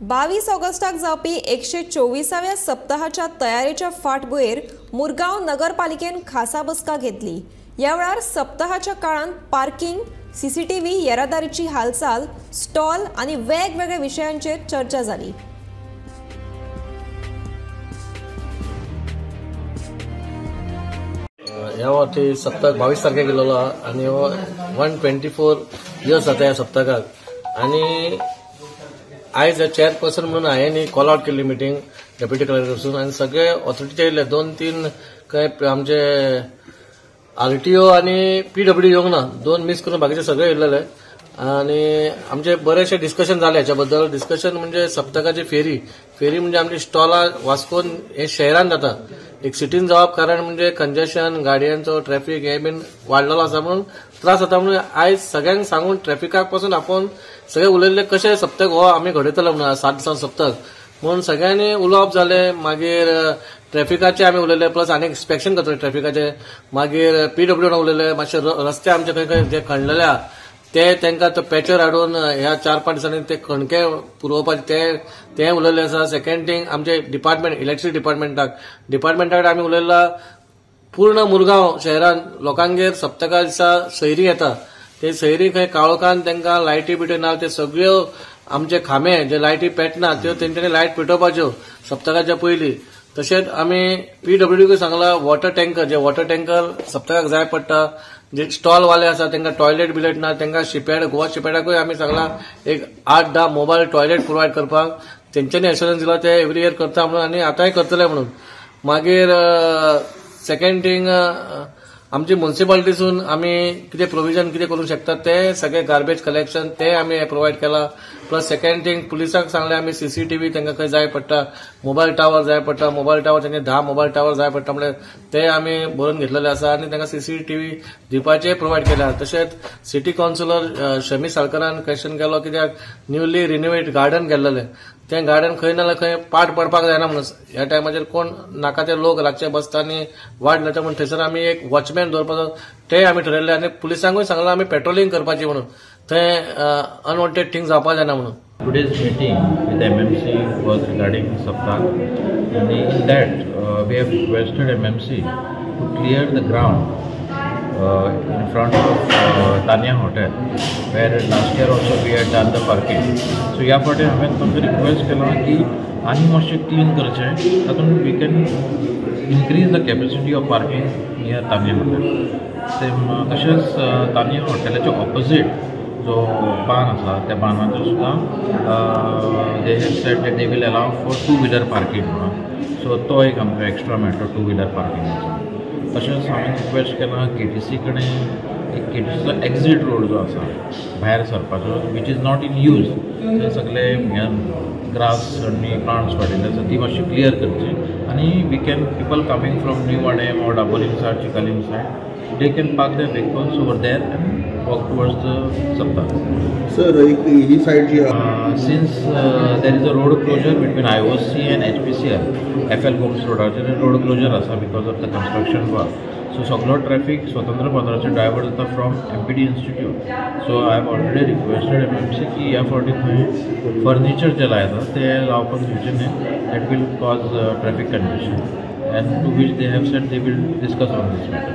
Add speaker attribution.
Speaker 1: 22 ऑगस्टाक जावपी 124व्या सप्तकाच्या तयारेच्या फाटभुंयेर मुरगांव नगरपालिकेन खासा बसका घेतली। ह्या वेळार सप्तकाच्या काळांत पार्किंग, सीसीटीव्ही, येरादारीची हालचाल, स्टॉल आनी वेगवेगळ्या विशयांचेर चर्चा जाली।
Speaker 2: ह्या वाटी सप्तक 22 तारखेक गेलेलो आनी 124 इयर्स जाता ह्या सप्तकाक आनी आयज चेअरपर्सन म्हणून हांवें कॉल आउट केल्ली मिटींग डेप्युटी कलेक्टर आनी सगळे ऑथॉरिटीचे येयल्ले 2-3 काय आमचे आरटीओ आनी पीडब्ल्यू येवंक ना, 2 मिस करून बाकीचे सगळे येयल्ले आनी आमचे बरेचशे डिस्कशन जाले ह्याच्या बद्दल। डिस्कशन म्हणजे सप्तकाची फेरी, फेरी म्हणजे आमची स्टॉलां वास्कोन हे शहरान जाता, एक सिटीन जावप कारण म्हणजे कंजेशन, गाडयांचो ट्रॅफिक हे बीन वाडलेलो आसा म्हणून त्रास जाता म्हणून आयज सगळ्यांक सांगून ट्रॅफिकाक पासून आपोवन सगळे उलयल्ले कशें सप्तक हो आमी घडयतले म्हणून 7 दिसां सप्तक म्हणून सगळ्यांनी उलोवप जालें। मागीर ट्रॅफिकाचे आमी उलयले, प्लस आनी इन्स्पेक्शन करतले ट्रॅफिकाचे, मागीर पीडब्ल्यू उलयले, मातशे रस्ते आमचे खंय खंय जे खणलेले आहा ते तांकां तो पॅचर हाडून ह्या 4-5 दिसांनी ते खणके पुरोवपाचे ते उलयल्ले आसा। सेकंड थिंग आमचे डिपार्टमेंट इलेक्ट्रिसिटी डिपार्टमेंटाक आमी उलयला, पूर्ण मुरगांव शहरान लोकांगेर सप्तका दिसा सैरी येता, ते सैरी खंय काळोखान तांकां लायटी बिट्यो ना, ते सगळ्यो आमचे खांबे जे लायटी पेटना त्यो तेंच्यांनी लायट पेटोवपाच्यो सप्तकाच्या पयलीं। तशेंच आमी पीडब्ल्यूडीकूय सांगला वॉटर टँकर, जे वॉटर टँकर सप्तकाक जाय पडटा, जे स्टॉल वाले आसा तांकां टॉयलेट बिलेट ना, तांकां शिपयार्ड गोवा शिपयार्डाकूय आमी सांगला एक 8-10 मोबायल टॉयलेट प्रोवायड करपाक, तेंच्यांनी एश्योरन्स दिला ते एवरी इयर करता म्हणून आनी आतांय करतले म्हणून। मागीर सेकंड थिंग आमची म्युनिसिपालिटीसून आमी कितें प्रोविजन कितें करूंक शकता ते सगळे गार्बेज कलेक्शन ते आमी प्रोवायड केला। प्लस सेकंड थिंग पुलिसांक सांगलें आमी सीसीटीव्ही तांकां खंय जाय पडटा, मोबायल टावर जाय पडटा, मोबायल टावर तांचे 10 मोबायल टावर जाय पडटा म्हणल्यार ते आमी बरोवन घेतलेले आसा आनी तांकां सीसीटीव्ही दिवपाचें प्रोवायड केला। तशेंच सिटी कावन्सिलर शमी साळकरान क्वेश्चन केलो कित्याक न्यूली रिनोवेट गार्डन केल्लेलें तें गार्डन खंय ना जाल्यार खंय पाट पडपाक जायना म्हणून ह्या टायमाचेर कोण नाका ते लोक रातचे बसता आनी वाट लायता म्हणून थंयसर आमी एक वॉचमॅन दवरपाचो ते आमी ठरयल्ले आनी पुलिसांकूय सांगलां आमी पेट्रोलिंग करपाची म्हणून थंय अनवॉन्टेड थिंग जावपाक जायना म्हणून।
Speaker 3: Today's meeting with MMC was regarding Saptah, and in that we have requested MMC to clear the ground in front of Tanya Hotel, where last year also we had done the parking. So ह्या फावटी हांवें तुमकां request केलां की आनी मातशें clean करचें, तातूंत we can increase the capacity of parking near Tanya hotel. Same तशेंच तानिया हॉटेलाच्या ऑपोजीट जो बान आसा त्या बानाचेर सुद्दां they have said that they will allow for 2-wheeler parking म्हणून, सो तो एक आमकां एक्स्ट्रा मेळटलो 2-व्हीलर पार्किंगाचो। तशेंच हांवें रिक्वेस्ट केलां केटीसी कडेन एक केटीसीचो एक्झीट रोड जो आसा भायर सरपाचो which is not in use, थंय सगळे ग्रास आनी प्लांट्स वाडिल्ले आसा ती मातशी क्लियर करची आनी we can people coming from New Vadem or Dabolim side, Chicalim side, they can park their vehicles over there and walk towards the Saptah.
Speaker 4: Sir, he side ji
Speaker 3: since there is a road closure between IOC and HPCL, FL Gomes road road closure asa because of the construction work. So सगळो traffic स्वतंत्र पत्राचेर divert जाता from MPD institute. So I have already requested MMC की ह्या फावटी थंय furniture जे लायता ते लावपाक दिवचें न्हय, that will cause traffic congestion, and to which they have said they will discuss on this matter.